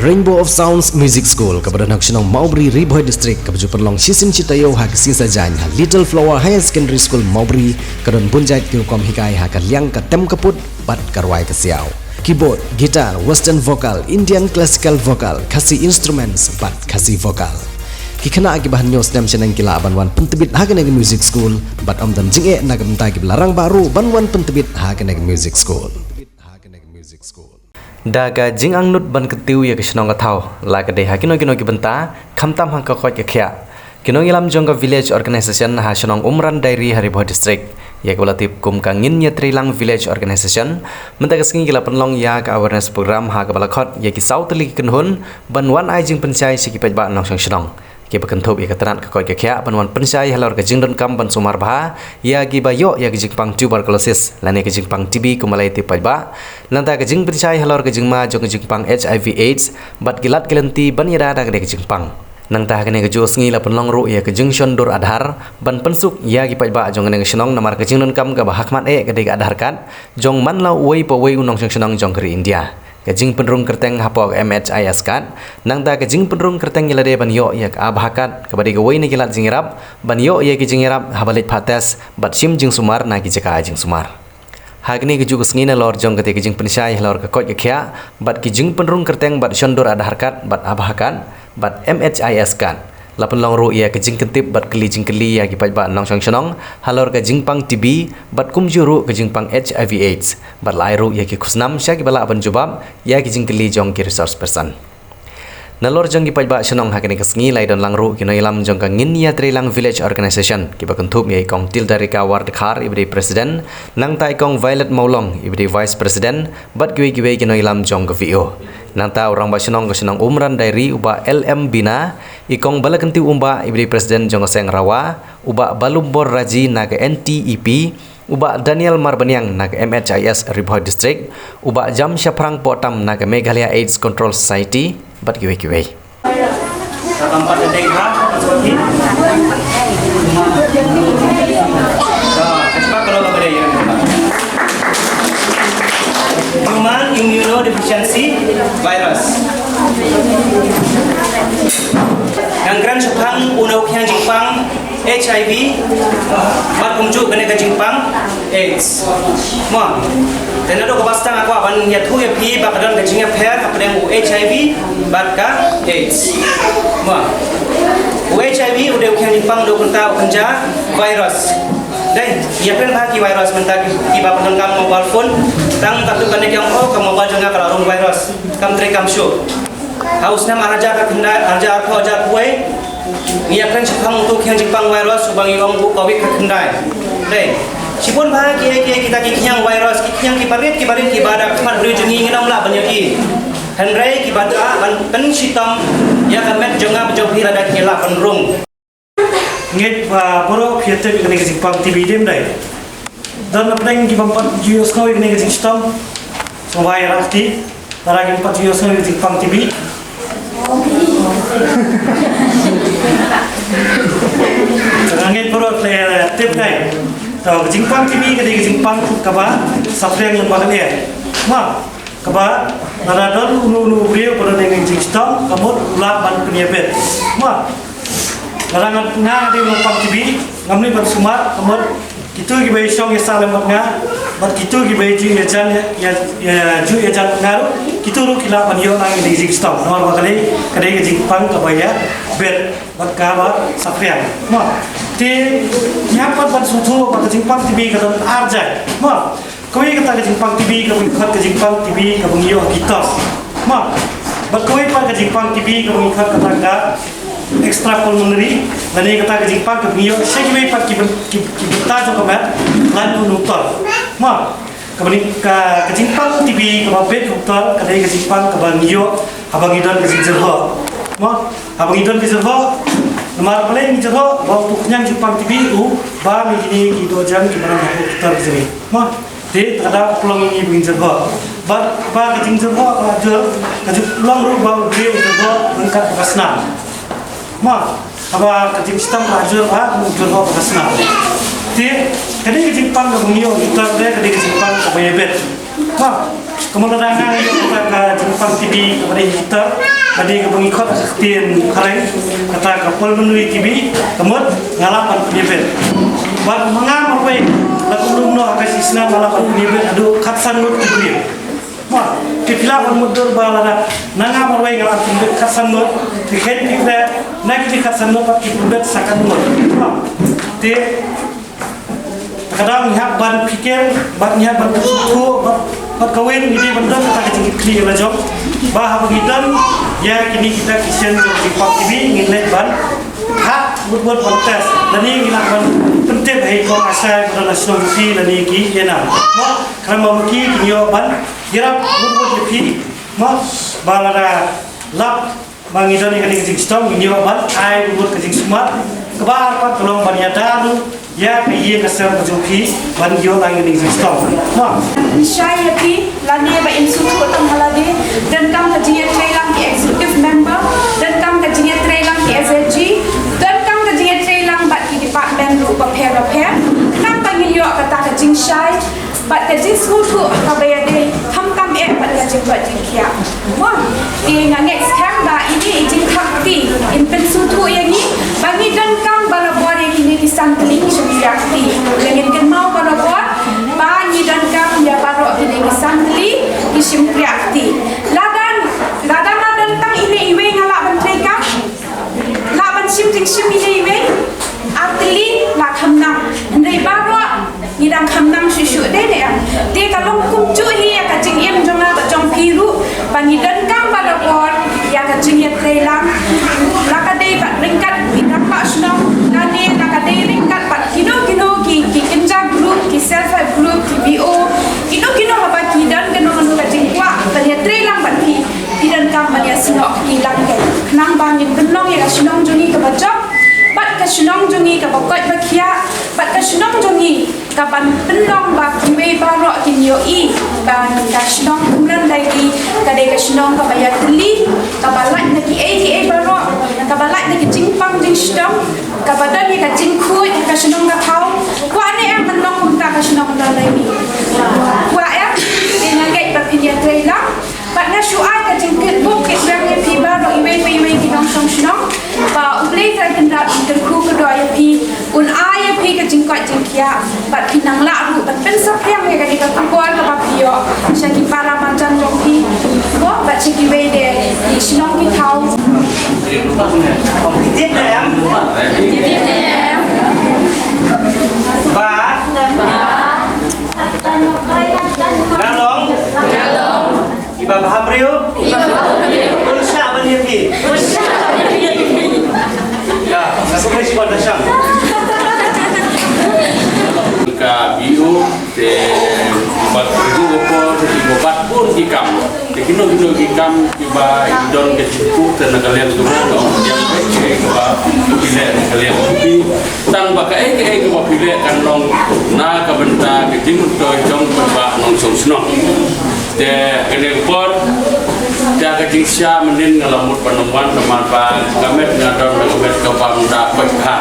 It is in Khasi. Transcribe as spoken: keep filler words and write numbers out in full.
Rainbow of Sounds Music School, kaba don ha ka shnong Mawbri, Ri Bhoi District, kaba ju pynlong shisien shi taïew ha ka sngi Saitjaiñ ha Little Flower Higher Secondary School Mawbri, ka don bun jait ki rukom hikai ha ka liang ka tem ka put bad ka rwai ka siaw. Keyboard, guitar, western vocal, Indian classical vocal, Khasi instruments bad Khasi vocal. Ki khynnah kiba hynñiew snem shaneng ki lah ban wan pyntbit ha kane ka music school bad ym don jingeh na ka bynta kiba la rangbah ruh ban wan pyntbit ha kane ka music school. Da ka jingangnud ban kyntiew ïa ka shnong ka thaw la ka dei ha kino kino ki bynta, khamtam ha ka koit ka khiah. Ki nongïalam jong ka Village Organisation ha shnong Umran Diary ha Ri Bhoi District, ïa kaba la tip kum ka Ngin Ïatreilang Village Organisation, mynta ka sngi ki la pynlong ïa ka awareness program ha kaba la khot ïa ki saw tylli ki kynhun ban wan ai jingpynshai sha ki paidbah nongshong shnong. Kiba kynthup ïa ka tnat ka koit ka khiah ban wan pynshai halor ka jingdonkam ban sumar bha ïa kiba ïoh ïa ka jingpang tuberculosis lane ka jingpang T B kumba la ïathuh paidbah. Nangta ka jingpynshai halor ka jingma jong ka jingpang H I V AIDS bad ki lad ki lynti ban ïada da ka dei ka jingpang. Nangta ha kane ka juh sngi la pynlong ruh ïa ka jingshon dur Aadhaar ban pynsuk ïa ki paidbah jong kane ka shnong namar ka jingdonkam kaba hakhmat eh ka dei ka Aadhaar card jong man la uwei pa uwei u nongshong shnong jong ka ri India. Ka jingpynrung kyrteng hapoh ka M H I S card, nangta ka jingpynrung kyrteng ïa lade ban ïoh ïa ka ABHA card, kaba dei kawei na ki lad jingïarap ban ïoh ïa ki jingïarap haba leit phah test bad shim jingsumar na ki jaka jingsumar. Ha kane ka juh ka sngi nalor jong kata ka jingpynshai halor ka koit ka khiah bad ki jingpynrung kyrteng bad shon dur Aadhaar card bad ABHA card bad M H I S card. La pynlong ruh ïa ka jingkyntip bad kylli jingkylli ïa ki paidbah nongshong shnong halor ka jingpang T B bad kumjuh ruh ka jingpang H I V AIDS bad la ai ruh ïa ki khusnam sha kiba lah ban jubab ïa ki jingkylli jong ki resource person. Nalor jong ki paidbah shnong ha kane ka sngi la ïadon lang ruh ki nongïalam jong ka Ngin Ïatreilang Village Organisation, kiba kynthup ïa i Kong Tildarika Wardkhar iba dei president, nangta i Kong Violet Mawlong iba dei vice president bad kiwei kiwei ki nongïalam jong ka V O. Nangta u rangbah shnong ka shnong Umran Diary u Bah L M Bina, i Kong Balakyntiew Umbah iba dei president jong ka seng RAWA, u Bah Balumbor Raji na ka N T E P, u Bah Daniel Marbaniang na ka M H I S Ri Bhoi District, u Bah Jamshaphrang Pohtam na ka Meghalaya AIDS Control Society bad kiwei kiwei. Human immunodeficiency virus. Ngan kren shaphang u nongkhiang jingpang H I V bad kumjuh kane ka jingpang AIDS. Mo. Te naduh kaba sdang nga kwah ban ïathuh ïa phi ba ka don ka jingïapher hapdeng u H I V bad ka AIDS. Mo. U H I V u dei u khiang jingpang, u dei u kynta u kynja virus. Dei, ïa phi ba ki virus mynta ki, kiba pyndonkam mobile phone, tang katto katne ki ong, oh, ka mobile jong nga ka la rung virus. Kam trei kam shuh. Ha u snem ar hajar khyndai, ar hajar arphew, ar hajar khyndai, ngi ïakren shaphang uto u khiang jingpang virus uba ngi ong u Covid khyndai. Dei, shibun bha ki, ki, kita ki khiang virus, ki khiang kiba rit, kiba rit, kiba da khmat briew jong ngi ngin ym lah ban ïohi. Hynrei kiba da ban pynshitom ïa ka met jong nga bad jong phi lada ki la pynrung. Ngeit ba baroh phi tip ïa kane ka jingpang T B, dei ym dei? Don na pdeng ki bym pat ju ïohsngew ïa kane ka jingshitom. Sngewbha ïarap kti. Lada kim pat ju ïohsngew ïa ka jingpang T B. Nga ngeit baroh phi tip, dei? To, ka jingpang T B ka dei ka jingpang kaba saphriang lem bad ka lyer. Ma, kaba lada don uno uno u briew ba don ïa kane ka jingshitom, ka mut u lah ban pynïabit. Ma, lada nga, nga dei u nongpang T B, ngam leit ban sumar, ka mut kito kiba ïashong ïasah lem bad nga bad kito kiba ïajuh ïajan, ïa, ïajuh ïajan bad nga ruh, kito ruh ki lah ban ïoh lang ïa kane ka jingshitom. Namar ba ka dei, ka dei ka jingpang kaba ïabit bad kaba saphriang. Ma, te ngi hap pat ban sngewthuh ba ka jingpang T B ka don ar jait. Ma, kawei kata ka jingpang T B kaba ngi khot ka jingpang T B kaba ngi ïoh ha ki tor. Ma, bad kawei pat ka jingpang T B kaba ngi khot kata ka extrapulmonary, lane kata ka jingpang kaba ngi ïoh sha kiwei pat ki byn-, ki, ki bynta jong ka met, lane u tor. Ma, kaba ngi, ka, ka jingpang T B kaba bit u tor ka dei ka jingpang kaba ngi ïoh haba ngi don ka jingjyrhoh. Ma, haba ngi don ka jyrhoh, namar balei ngi jyrhoh? Ba uto u khñiang jingpang T B u bam ïa kine ki dohjang kiba don hapoh ki tor ka jong ngi. Ma, te kata ka pynlong ïa ngi ba ngin jyrhoh. Bad ba ka jingjyrhoh ka la jur, ka ju pynlong ruh ba u briew u jyrhoh ryngkat bad ka snam. Ma, haba ka jingshitom ka la jur, ba u jyrhoh bad ka snam. Te ka dei ka jingpang kaba ngi ïoh ha ki tor, ka dei ka jingpang kaba ïabit. Ma, Kumno da nga ïoh kata ka jingpang T V kaba dei hitar, ba dei kaba ngi khot ha ka ktien phareng, kata ka pulmonary T V, ka mut nga lah ban pynïabit. Bad ma nga marwei, la kumno kumno ha ka shi snem nga lah ban pynïabit haduh khatsan ngut ki briew. Mo, te phi lah ban mutdur ba lada na nga marwei nga lah ban pynïabit khatsan ngut, te khein ki kre, na kine khatsan ngut pat ki pynïabit sa katno ngut. Mo, te Ka dang ngi hap ban pyrkhat, bad ngi hap ban sngewthuh, bad, bad kawei ngi dei ban don kata ka jingkitkhlieh la jong. Ba haba ngi don ïa kine kita ki sien jong jingpang T V, ngin leit ban hap wut wut ban test. Lane ngi lah ban pyntip ha i kong ashai ba don ha shnong phi lane ki ïa na. Mo, khlem ma ki kin ïoh ban ïarap wut wut ïa phi. Mo, ba lada lap ba ngi don ïa kane ka jingsdang, ngin ïoh ban ai bud ka jingsumar. Kaba ar pat ka long ban ïada ruh ïa ka ïing ka sem ka jong phi ban ïoh ai kane ka jingsdang. Mo. Ngi shai ïa phi lane ba in sngewthuh tang ha lade, donkam ka jingïatreilang ki executive member, donkam ka jingïatreilang ki S H G, donkam ka jingïatreilang bad ki department ruh bapher bapher. Khnang ba ngin ïoh kata ka jingshai bad ka jingsngewthuh kaba ïadei, khamtam eh bad ka jingkoit jingkhiah. Mo, te nga ngeit skhem ba ine i jingthap kti in pynsngewthuh ïa ngi ba ngi donkam barabor ïa kine ki san tylli ki shympriah kti. Lada ngin kynmaw barabor ba ngi donkam ïa baroh kine ki san tylli ki shympriah kti. Lada, lada nga don tang ine iwei nga lah ban treikam. Lah ban shim jingshim ine iwei, ar tylli lah kham nang. Hynrei baroh ngi dang kham nang shuh shuh de, de em. Te ka long kumjuh hi ïa ka jingim jong nga bad jong phi ruh, ba ngi donkam barabor ïa ka jingïatreilang. La ka dei bad ryngkat ki rangbah shnong, lane la ka dei ryngkat bad kino kino ki, ki kynja group, ki self help group, ki V O, kino kino haba ki don kano kano ka jingkwah ban ïatreilang bad phi. Ki donkam ban ïasnoh ki lang kei. Khnang ba ngin pynlong ïa ka shnong jong ngi kaba jop, bad ka shnong jong ngi kaba koit ba khiah, bad ka shnong jong ngi kaban pynlong ba kiwei baroh kin ïohi ba ka shnong Kumlan Diary ka dei ka shnong kaba ïatylli, kaba lait na kiei kiei baroh, kaba lait na ki jingpang jingshitom, kaba don ïa ka jingkhuid ha ka shnong ka thaw. Kwah ne em ban long kumta ka shnong Kumlan Diary? Kwah em? Te nga ngeit ba phin ïatreilang. Bad nga shu ai ka jingkitbok kitrwiang ïa phi baroh iwei pa iwei ki nongshong shnong. Ba U Blei Trai Kynrad un kyrkhu kyrdoh ïa phi, un ai ïa phi ka jingkoit jingkhiah. Bad phin nang lah ruh ban pynsaphriang ïa kane ka khubor kaba phi ïoh sha ki para marjan jong phi, ko, bad sha kiwei de ki shnong ki thaw. Ba nga long, nga long. Iba bha briew. Iba bha briew. Un shah ban ïa phi. Ya, nga sngewbha shi ban da shang. Ka B O te bad ka por te ki bad bun ki kam. Te kino kino ki kam kiba i don ka jingkut te na ka liang tu na ong yang ka kiba phi leh na ka liang tu. Tang ba kaei kaei kaba phi leh kan long na ka bynta ka jingmyntoi jong pynbha nongshong shnong. Te kane ka por, te ka jingshisha mynnin nga la mut ban ym wan namar ba ka met nga don ka met kaba ym da koit bha.